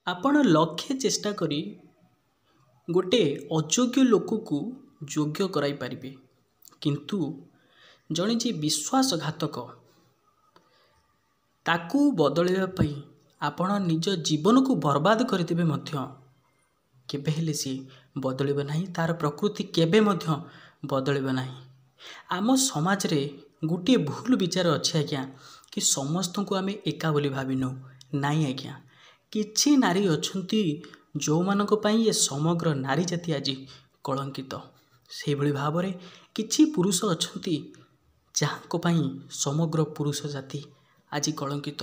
ଆପଣ ଲକ୍ଷେ ଚେଷ୍ଟା କରି ଗୋଟେ ଅଯୋଗ୍ୟ ଲୋକକୁ ଯୋଗ୍ୟ କରାଇପାରିବେ, କିନ୍ତୁ ଜଣେ ଯିଏ ବିଶ୍ୱାସଘାତକ ତାକୁ ବଦଳାଇବା ପାଇଁ ଆପଣ ନିଜ ଜୀବନକୁ ବର୍ବାଦ କରିଦେବେ ମଧ୍ୟ କେବେ ହେଲେ ସିଏ ବଦଳିବ ନାହିଁ, ତା'ର ପ୍ରକୃତି କେବେ ମଧ୍ୟ ବଦଳିବ ନାହିଁ। ଆମ ସମାଜରେ ଗୋଟିଏ ଭୁଲ ବିଚାର ଅଛି ଆଜ୍ଞା, କି ସମସ୍ତଙ୍କୁ ଆମେ ଏକା ବୋଲି ଭାବିନେଉ। ନାଇଁ ଆଜ୍ଞା, କିଛି ନାରୀ ଅଛନ୍ତି ଯେଉଁମାନଙ୍କ ପାଇଁ ଏ ସମଗ୍ର ନାରୀ ଜାତି ଆଜି କଳଙ୍କିତ। ସେଇଭଳି ଭାବରେ କିଛି ପୁରୁଷ ଅଛନ୍ତି ଯାହାଙ୍କ ପାଇଁ ସମଗ୍ର ପୁରୁଷ ଜାତି ଆଜି କଳଙ୍କିତ।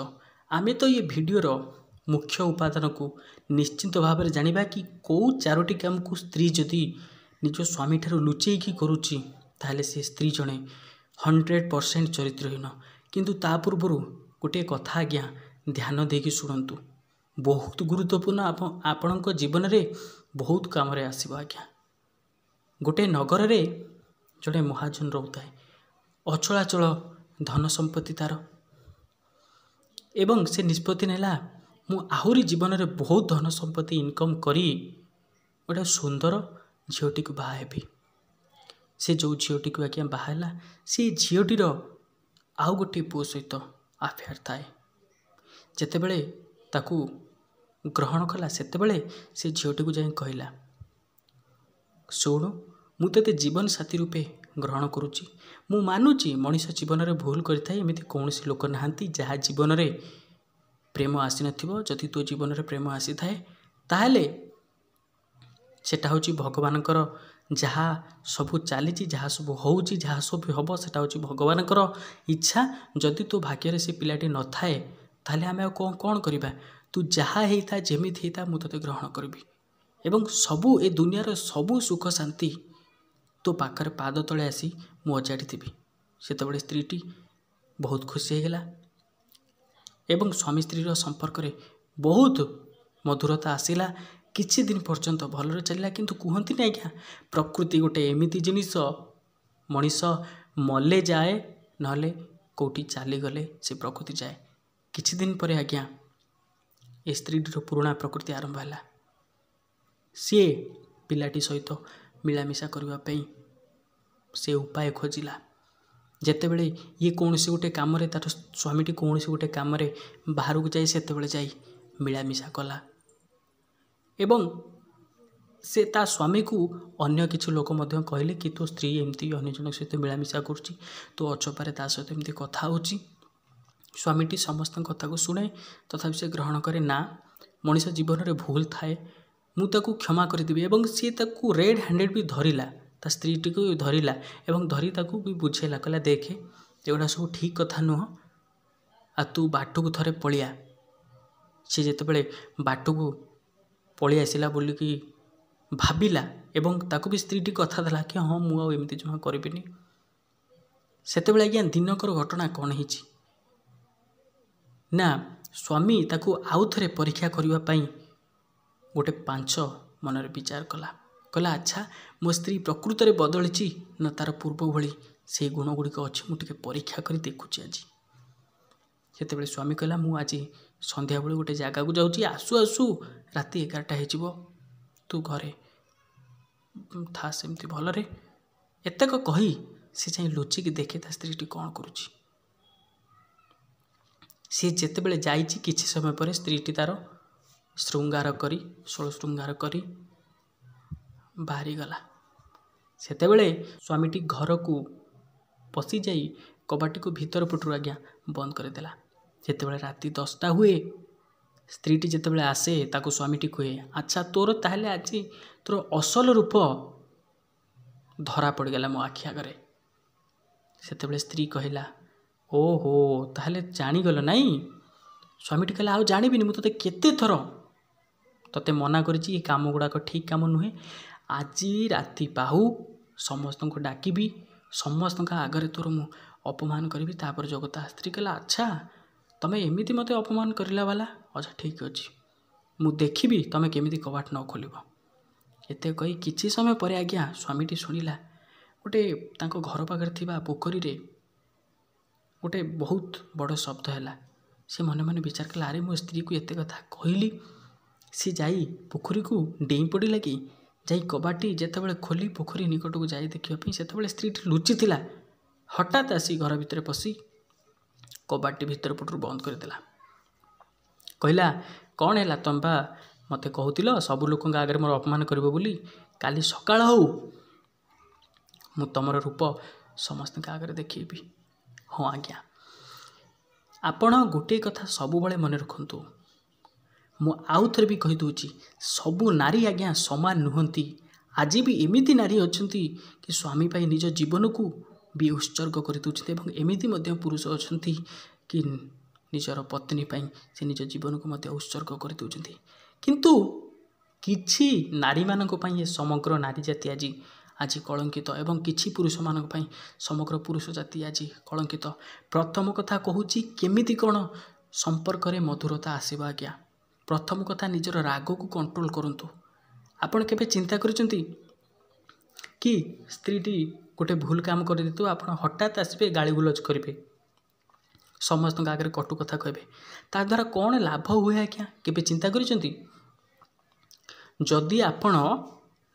ଆମେ ତ ଏ ଭିଡ଼ିଓର ମୁଖ୍ୟ ଉପାଦାନକୁ ନିଶ୍ଚିନ୍ତ ଭାବରେ ଜାଣିବା କି କେଉଁ ଚାରୋଟି କାମକୁ ସ୍ତ୍ରୀ ଯଦି ନିଜ ସ୍ୱାମୀଠାରୁ ଲୁଚେଇକି କରୁଛି, ତାହେଲେ ସେ ସ୍ତ୍ରୀ ଜଣେ 100% ଚରିତ୍ରହୀନ। କିନ୍ତୁ ତା ପୂର୍ବରୁ ଗୋଟିଏ କଥା ଆଜ୍ଞା ଧ୍ୟାନ ଦେଇକି ଶୁଣନ୍ତୁ, ବହୁତ ଗୁରୁତ୍ୱପୂର୍ଣ୍ଣ, ଆପଣଙ୍କ ଜୀବନରେ ବହୁତ କାମରେ ଆସିବ ଆଜ୍ଞା। ଗୋଟେ ନଗରରେ ଜଣେ ମହାଜନ ରହୁଥାଏ, ଅଚଳାଚଳ ଧନ ସମ୍ପତ୍ତି ତା'ର, ଏବଂ ସେ ନିଷ୍ପତ୍ତି ନେଲା ମୁଁ ଆହୁରି ଜୀବନରେ ବହୁତ ଧନ ସମ୍ପତ୍ତି ଇନକମ୍ କରି ଗୋଟେ ସୁନ୍ଦର ଝିଅଟିକୁ ବାହା ହେବି। ସେ ଯେଉଁ ଝିଅଟିକୁ ଆଜ୍ଞା ବାହା ହେଲା, ସେ ଝିଅଟିର ଆଉ ଗୋଟିଏ ପୁଅ ସହିତ ଆଫେୟାର ଥାଏ। ଯେତେବେଳେ ତାକୁ ଗ୍ରହଣ କଲା, ସେତେବେଳେ ସେ ଝିଅଟିକୁ ଯାଇ କହିଲା, ଶୁଣୁ, ମୁଁ ତୋତେ ଜୀବନସାଥୀ ରୂପେ ଗ୍ରହଣ କରୁଛି। ମୁଁ ମାନୁଛି ମଣିଷ ଜୀବନରେ ଭୁଲ କରିଥାଏ, ଏମିତି କୌଣସି ଲୋକ ନାହାନ୍ତି ଯାହା ଜୀବନରେ ପ୍ରେମ ଆସିନଥିବ। ଯଦି ତୋ ଜୀବନରେ ପ୍ରେମ ଆସିଥାଏ, ତାହେଲେ ସେଟା ହେଉଛି ଭଗବାନଙ୍କର, ଯାହା ସବୁ ଚାଲିଛି, ଯାହା ସବୁ ହେଉଛି, ଯାହା ସବୁ ହେବ, ସେଟା ହେଉଛି ଭଗବାନଙ୍କର ଇଚ୍ଛା। ଯଦି ତୋ ଭାଗ୍ୟରେ ସେ ପିଲାଟି ନଥାଏ, ତାହେଲେ ଆମେ ଆଉ କ'ଣ କ'ଣ କରିବା? ତୁ ଯାହା ହେଇଥା, ଯେମିତି ହେଇଥା, ମୁଁ ତୋତେ ଗ୍ରହଣ କରିବି ଏବଂ ସବୁ ଏ ଦୁନିଆର ସବୁ ସୁଖ ଶାନ୍ତି ତୋ ପାଖରେ ପାଦ ତଳେ ଆସି ମୁଁ ଅଜାଡ଼ିଥିବି। ସେତେବେଳେ ସ୍ତ୍ରୀଟି ବହୁତ ଖୁସି ହେଇଗଲା ଏବଂ ସ୍ୱାମୀ ସ୍ତ୍ରୀର ସମ୍ପର୍କରେ ବହୁତ ମଧୁରତା ଆସିଲା। କିଛି ଦିନ ପର୍ଯ୍ୟନ୍ତ ଭଲରେ ଚାଲିଲା। କିନ୍ତୁ କୁହନ୍ତିନି ଆଜ୍ଞା, ପ୍ରକୃତି ଗୋଟେ ଏମିତି ଜିନିଷ, ମଣିଷ ମଲେ ଯାଏ, ନହେଲେ କେଉଁଠି ଚାଲିଗଲେ ସେ ପ୍ରକୃତି ଯାଏ। କିଛି ଦିନ ପରେ ଆଜ୍ଞା ଏ ସ୍ତ୍ରୀଟିର ପୁରୁଣା ପ୍ରକୃତି ଆରମ୍ଭ ହେଲା। ସିଏ ପିଲାଟି ସହିତ ମିଳାମିଶା କରିବା ପାଇଁ ସେ ଉପାୟ ଖୋଜିଲା। ଯେତେବେଳେ ଇଏ କୌଣସି ଗୋଟେ କାମରେ, ତା'ର ସ୍ୱାମୀଟି କୌଣସି ଗୋଟେ କାମରେ ବାହାରକୁ ଯାଏ, ସେତେବେଳେ ଯାଇ ମିଳାମିଶା କଲା ଏବଂ ସେ ତା ସ୍ୱାମୀକୁ ଅନ୍ୟ କିଛି ଲୋକ ମଧ୍ୟ କହିଲେ କି ତୋ ସ୍ତ୍ରୀ ଏମିତି ଅନ୍ୟ ଜଣଙ୍କ ସହିତ ମିଳାମିଶା କରୁଛି, ତୋ ଅଚପାରେ ତା ସହିତ ଏମିତି କଥା ହେଉଛି। ସ୍ୱାମୀଟି ସମସ୍ତଙ୍କ କଥାକୁ ଶୁଣେ, ତଥାପି ସେ ଗ୍ରହଣ କରେ, ନା, ମଣିଷ ଜୀବନରେ ଭୁଲ ଥାଏ, ମୁଁ ତାକୁ କ୍ଷମା କରିଦେବି। ଏବଂ ସିଏ ତାକୁ ରେଡ଼୍ ହ୍ୟାଣ୍ଡେଡ଼ ବି ଧରିଲା, ତା ସ୍ତ୍ରୀଟିକୁ ଧରିଲା ଏବଂ ଧରି ତାକୁ ବି ବୁଝେଇଲା, କହିଲା ଦେଖେ ଏଗୁଡ଼ା ସବୁ ଠିକ୍ କଥା ନୁହଁ, ଆଉ ତୁ ବାଟକୁ ଥରେ ପଳିଆ। ସେ ଯେତେବେଳେ ବାଟକୁ ପଳେଇ ଆସିଲା ବୋଲିକି ଭାବିଲା ଏବଂ ତାକୁ ବି ସ୍ତ୍ରୀଟି କଥା ଦେଲା କି ହଁ, ମୁଁ ଆଉ ଏମିତି ଜମା କରିବିନି, ସେତେବେଳେ ଆଜ୍ଞା ଦିନକର ଘଟଣା କ'ଣ ହେଇଛି ନା, ସ୍ୱାମୀ ତାକୁ ଆଉ ଥରେ ପରୀକ୍ଷା କରିବା ପାଇଁ ଗୋଟେ ପାଞ୍ଚ ମନରେ ବିଚାର କଲା। କହିଲା, ଆଚ୍ଛା, ମୋ ସ୍ତ୍ରୀ ପ୍ରକୃତରେ ବଦଳିଛି ନା ତା'ର ପୂର୍ବ ଭଳି ସେଇ ଗୁଣ ଗୁଡ଼ିକ ଅଛି, ମୁଁ ଟିକେ ପରୀକ୍ଷା କରି ଦେଖୁଛି ଆଜି। ସେତେବେଳେ ସ୍ୱାମୀ କହିଲା, ମୁଁ ଆଜି ସନ୍ଧ୍ୟାବେଳୁ ଗୋଟେ ଜାଗାକୁ ଯାଉଛି, ଆସୁ ଆସୁ ରାତି 11ଟା ହେଇଯିବ, ତୁ ଘରେ ଥା ସେମିତି ଭଲରେ। ଏତକ କହି ସେ ଯାଇ ଲୁଚିକି ଦେଖେ ତା ସ୍ତ୍ରୀଟି କ'ଣ କରୁଛି। ସିଏ ଯେତେବେଳେ ଯାଇଛି, କିଛି ସମୟ ପରେ ସ୍ତ୍ରୀଟି ତା'ର ଶୃଙ୍ଗାର କରି, ଷୋଳ ଶୃଙ୍ଗାର କରି ବାହାରିଗଲା। ସେତେବେଳେ ସ୍ୱାମୀଟି ଘରକୁ ପଶିଯାଇ କବାଟଟିକୁ ଭିତର ପଟରୁ ଆଜ୍ଞା ବନ୍ଦ କରିଦେଲା। ଯେତେବେଳେ ରାତି 10ଟା ହୁଏ, ସ୍ତ୍ରୀଟି ଯେତେବେଳେ ଆସେ, ତାକୁ ସ୍ୱାମୀଟି କୁହେ, ଆଚ୍ଛା, ତୋର ତାହେଲେ ଆଜି ତୋର ଅସଲ ରୂପ ଧରା ପଡ଼ିଗଲା ମୋ ଆଖି ଆଗରେ। ସେତେବେଳେ ସ୍ତ୍ରୀ କହିଲା, ଓହୋ, ତାହେଲେ ଜାଣିଗଲ ନାଇଁ? ସ୍ୱାମୀଟି କହିଲା, ଆଉ ଜାଣିବିନି? ମୁଁ ତୋତେ କେତେ ଥର ତୋତେ ମନା କରିଛି, ଏ କାମ ଗୁଡ଼ାକ ଠିକ୍ କାମ ନୁହେଁ। ଆଜି ରାତି ପାହୁ, ସମସ୍ତଙ୍କୁ ଡାକିବି, ସମସ୍ତଙ୍କ ଆଗରେ ତୋର ମୁଁ ଅପମାନ କରିବି। ତାପରେ ଜଗତା। ସ୍ତ୍ରୀ କହିଲା, ଆଚ୍ଛା, ତମେ ଏମିତି ମୋତେ ଅପମାନ କରିଲା ବାଲା? ଆଚ୍ଛା, ଠିକ୍ ଅଛି, ମୁଁ ଦେଖିବି ତମେ କେମିତି କବାଟ ନ ଖୋଲିବ। ଏତେ କହି କିଛି ସମୟ ପରେ ଆଜ୍ଞା ସ୍ୱାମୀଟି ଶୁଣିଲା ଗୋଟେ ତାଙ୍କ ଘର ପାଖରେ ଥିବା ପୋଖରୀରେ ଗୋଟେ ବହୁତ ବଡ଼ ଶବ୍ଦ ହେଲା। ସେ ମନେ ମନେ ବିଚାର କଲା, ଆରେ ମୋ ସ୍ତ୍ରୀକୁ ଏତେ କଥା କହିଲି, ସେ ଯାଇ ପୋଖରୀକୁ ଡେଇଁ ପଡ଼ିଲା କି ଯାଇ କବାଟଟି ଯେତେବେଳେ ଖୋଲି ପୋଖରୀ ନିକଟକୁ ଯାଇ ଦେଖିବା ପାଇଁ, ସେତେବେଳେ ସ୍ତ୍ରୀଟି ଲୁଚିଥିଲା। ହଠାତ୍ ଆସି ଘର ଭିତରେ ପଶି କବାଟଟି ଭିତର ପଟରୁ ବନ୍ଦ କରିଦେଲା। କହିଲା, କ'ଣ ହେଲା, ତମେ ବା ମୋତେ କହୁଥିଲ ସବୁ ଲୋକଙ୍କ ଆଗରେ ମୋର ଅପମାନ କରିବ ବୋଲି? କାଲି ସକାଳ ହଉ, ମୁଁ ତମର ରୂପ ସମସ୍ତଙ୍କ ଆଗରେ ଦେଖେଇବି। ହଁ ଆଜ୍ଞା, ଆପଣ ଗୋଟିଏ କଥା ସବୁବେଳେ ମନେ ରଖନ୍ତୁ, ମୁଁ ଆଉ ଥରେ ବି କହିଦେଉଛି, ସବୁ ନାରୀ ଆଜ୍ଞା ସମାନ ନୁହନ୍ତି। ଆଜି ବି ଏମିତି ନାରୀ ଅଛନ୍ତି କି ସ୍ୱାମୀ ପାଇଁ ନିଜ ଜୀବନକୁ ବି ଉତ୍ସର୍ଗ କରିଦେଉଛନ୍ତି, ଏବଂ ଏମିତି ମଧ୍ୟ ପୁରୁଷ ଅଛନ୍ତି କି ନିଜର ପତ୍ନୀ ପାଇଁ ସେ ନିଜ ଜୀବନକୁ ମଧ୍ୟ ଉତ୍ସର୍ଗ କରିଦେଉଛନ୍ତି। କିନ୍ତୁ କିଛି ନାରୀମାନଙ୍କ ପାଇଁ ଏ ସମଗ୍ର ନାରୀ ଜାତି ଆଜି କଳଙ୍କିତ, ଏବଂ କିଛି ପୁରୁଷମାନଙ୍କ ପାଇଁ ସମଗ୍ର ପୁରୁଷ ଜାତି ଆଜି କଳଙ୍କିତ। ପ୍ରଥମ କଥା କହୁଛି, କେମିତି କ'ଣ ସମ୍ପର୍କରେ ମଧୁରତା ଆସିବ ଆଜ୍ଞା? ପ୍ରଥମ କଥା, ନିଜର ରାଗକୁ କଣ୍ଟ୍ରୋଲ କରନ୍ତୁ। ଆପଣ କେବେ ଚିନ୍ତା କରିଛନ୍ତି କି ସ୍ତ୍ରୀଟି ଗୋଟେ ଭୁଲ କାମ କରିଦେଇଥିବ, ଆପଣ ହଠାତ୍ ଆସିବେ, ଗାଳି ଗୁଲଜ କରିବେ, ସମସ୍ତଙ୍କ ଆଗରେ କଟୁ କଥା କହିବେ, ତା ଦ୍ୱାରା କ'ଣ ଲାଭ ହୁଏ ଆଜ୍ଞା? କେବେ ଚିନ୍ତା କରିଛନ୍ତି? ଯଦି ଆପଣ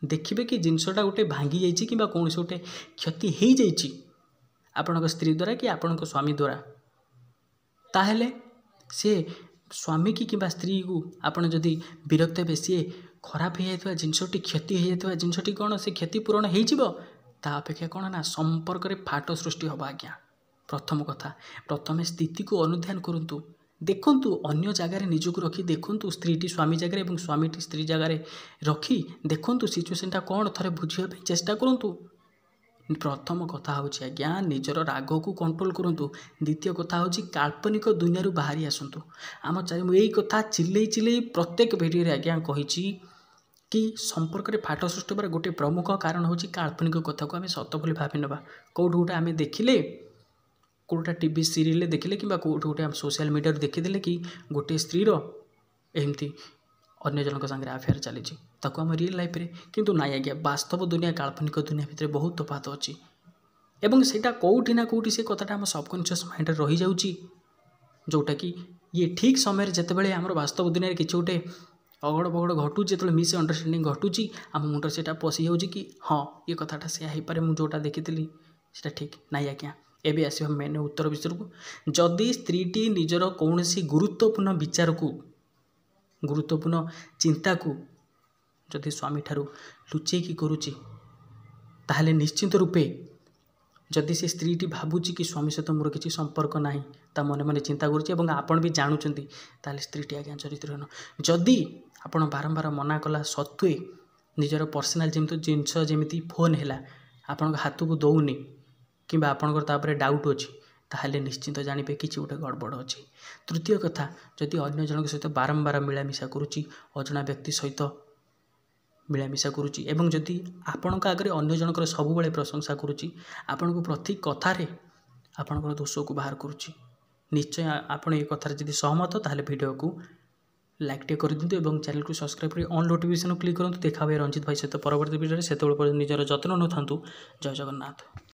ଦେଖିବେ କି ଜିନିଷଟା ଗୋଟେ ଭାଙ୍ଗି ଯାଇଛି କିମ୍ବା କୌଣସି ଗୋଟେ କ୍ଷତି ହେଇଯାଇଛି ଆପଣଙ୍କ ସ୍ତ୍ରୀ ଦ୍ୱାରା କି ଆପଣଙ୍କ ସ୍ୱାମୀ ଦ୍ୱାରା, ତାହେଲେ ସେ ସ୍ୱାମୀକି କିମ୍ବା ସ୍ତ୍ରୀକୁ ଆପଣ ଯଦି ବିରକ୍ତ ହେବେ, ସିଏ ଖରାପ ହେଇଯାଇଥିବା ଜିନିଷଟି, କ୍ଷତି ହେଇଯାଇଥିବା ଜିନିଷଟି କ'ଣ ସେ କ୍ଷତି ପୂରଣ ହେଇଯିବ? ତା ଅପେକ୍ଷା କ'ଣ ନା ସମ୍ପର୍କରେ ଫାଟ ସୃଷ୍ଟି ହେବ ଆଜ୍ଞା। ପ୍ରଥମ କଥା, ପ୍ରଥମେ ସ୍ଥିତିକୁ ଅନୁଧ୍ୟାନ କରନ୍ତୁ। ଦେଖନ୍ତୁ, ଅନ୍ୟ ଜାଗାରେ ନିଜକୁ ରଖି ଦେଖନ୍ତୁ, ସ୍ତ୍ରୀଟି ସ୍ୱାମୀ ଜାଗାରେ ଏବଂ ସ୍ୱାମୀଟି ସ୍ତ୍ରୀ ଜାଗାରେ ରଖି ଦେଖନ୍ତୁ ସିଚୁଏସନ୍ଟା କ'ଣ, ଥରେ ବୁଝିବା ପାଇଁ ଚେଷ୍ଟା କରନ୍ତୁ। ପ୍ରଥମ କଥା ହେଉଛି ଆଜ୍ଞା, ନିଜର ରାଗକୁ କଣ୍ଟ୍ରୋଲ କରନ୍ତୁ। ଦ୍ୱିତୀୟ କଥା ହେଉଛି କାଳ୍ପନିକ ଦୁନିଆରୁ ବାହାରି ଆସନ୍ତୁ। ଆମ ଚାରି ମୁଁ ଏଇ କଥା ଚିଲେଇ ଚିଲେଇ ପ୍ରତ୍ୟେକ ଭିଡ଼ିଓରେ ଆଜ୍ଞା କହିଛି କି ସମ୍ପର୍କରେ ଫାଟ ସୃଷ୍ଟି ହେବାର ଗୋଟେ ପ୍ରମୁଖ କାରଣ ହେଉଛି କାଳ୍ପନିକ କଥାକୁ ଆମେ ସତ ବୋଲି ଭାବି ନେବା। କେଉଁଠି ଗୋଟେ ଆମେ ଦେଖିଲେ, କେଉଁଟା ଟିଭି ସିରିଏଲରେ ଦେଖିଲେ କିମ୍ବା କେଉଁଠି ଗୋଟେ ଆମେ ସୋସିଆଲ ମିଡ଼ିଆରୁ ଦେଖିଦେଲେ କି ଗୋଟିଏ ସ୍ତ୍ରୀର ଏମିତି ଅନ୍ୟ ଜଣଙ୍କ ସାଙ୍ଗରେ ଆଫେୟାର ଚାଲିଛି, ତାକୁ ଆମ ରିଏଲ୍ ଲାଇଫ୍ରେ କିନ୍ତୁ ନାଇଁ ଆଜ୍ଞା, ବାସ୍ତବ ଦୁନିଆ କାଳ୍ପନିକ ଦୁନିଆ ଭିତରେ ବହୁତ ତଫାତ ଅଛି, ଏବଂ ସେଇଟା କେଉଁଠି ନା କେଉଁଠି ସେ କଥାଟା ଆମ ସବକନସିୟସ୍ ମାଇଣ୍ଡରେ ରହିଯାଉଛି, ଯେଉଁଟାକି ଇଏ ଠିକ୍ ସମୟରେ ଯେତେବେଳେ ଆମର ବାସ୍ତବ ଦୁନିଆରେ କିଛି ଗୋଟେ ଅଗଡ଼ ବଗଡ଼ ଘଟୁଛି, ଯେତେବେଳେ ମିସ୍ ଅଣ୍ଡରଷ୍ଟାଣ୍ଡିଂ ଘଟୁଛି, ଆମ ମୁଣ୍ଡରେ ସେଇଟା ପଶିଯାଉଛି କି ହଁ, ଏ କଥାଟା ସେୟା ହେଇପାରେ, ମୁଁ ଯେଉଁଟା ଦେଖିଥିଲି ସେଇଟା ଠିକ୍। ନାଇଁ ଆଜ୍ଞା, ଏବେ ଆସିବା ମେନ୍ ଉତ୍ତର ବିଷୟକୁ। ଯଦି ସ୍ତ୍ରୀଟି ନିଜର କୌଣସି ଗୁରୁତ୍ୱପୂର୍ଣ୍ଣ ବିଚାରକୁ, ଗୁରୁତ୍ୱପୂର୍ଣ୍ଣ ଚିନ୍ତାକୁ ଯଦି ସ୍ୱାମୀଠାରୁ ଲୁଚେଇକି କରୁଛି, ତାହେଲେ ନିଶ୍ଚିନ୍ତ ରୂପେ ଯଦି ସେ ସ୍ତ୍ରୀଟି ଭାବୁଛି କି ସ୍ୱାମୀ ସହିତ ମୋର କିଛି ସମ୍ପର୍କ ନାହିଁ, ତା ମନେ ମନେ ଚିନ୍ତା କରୁଛି ଏବଂ ଆପଣ ବି ଜାଣୁଛନ୍ତି, ତାହେଲେ ସ୍ତ୍ରୀଟି ଆଜ୍ଞା ଚରିତ୍ରହୀନ। ଯଦି ଆପଣ ବାରମ୍ବାର ମନା କଲା ସତ୍ତ୍ୱେ ନିଜର ପର୍ସନାଲ୍ ଯେମିତି ଜିନିଷ, ଯେମିତି ଫୋନ୍ ହେଲା, ଆପଣଙ୍କ ହାତକୁ ଦେଉନି କିମ୍ବା ଆପଣଙ୍କର ତା ଉପରେ ଡାଉଟ୍ ଅଛି, ତାହେଲେ ନିଶ୍ଚିନ୍ତ ଜାଣିବେ କିଛି ଗୋଟେ ଗଡ଼ବଡ଼ ଅଛି। ତୃତୀୟ କଥା, ଯଦି ଅନ୍ୟ ଜଣଙ୍କ ସହିତ ବାରମ୍ବାର ମିଳାମିଶା କରୁଛି, ଅଜଣା ବ୍ୟକ୍ତି ସହିତ ମିଳାମିଶା କରୁଛି, ଏବଂ ଯଦି ଆପଣଙ୍କ ଆଗରେ ଅନ୍ୟ ଜଣଙ୍କର ସବୁବେଳେ ପ୍ରଶଂସା କରୁଛି, ଆପଣଙ୍କୁ ପ୍ରତି କଥାରେ ଆପଣଙ୍କର ଦୋଷକୁ ବାହାର କରୁଛି, ନିଶ୍ଚୟ ଆପଣ ଏ କଥାରେ ଯଦି ସହମତ, ତାହେଲେ ଭିଡ଼ିଓକୁ ଲାଇକ୍ ଟିକେ କରିଦିଅନ୍ତୁ ଏବଂ ଚ୍ୟାନେଲକୁ ସବସ୍କ୍ରାଇବ୍ କରି ଅନ୍ ନୋଟିଫିକେସନ୍ କ୍ଲିକ୍ କରନ୍ତୁ। ଦେଖା ହୁଏ ରଞ୍ଜିତ ଭାଇ ସହିତ ପରବର୍ତ୍ତୀ ଭିଡ଼ିଓରେ, ସେତେବେଳେ ପର୍ଯ୍ୟନ୍ତ ନିଜର ଯତ୍ନ ନେଉଥାନ୍ତୁ। ଜୟ ଜଗନ୍ନାଥ।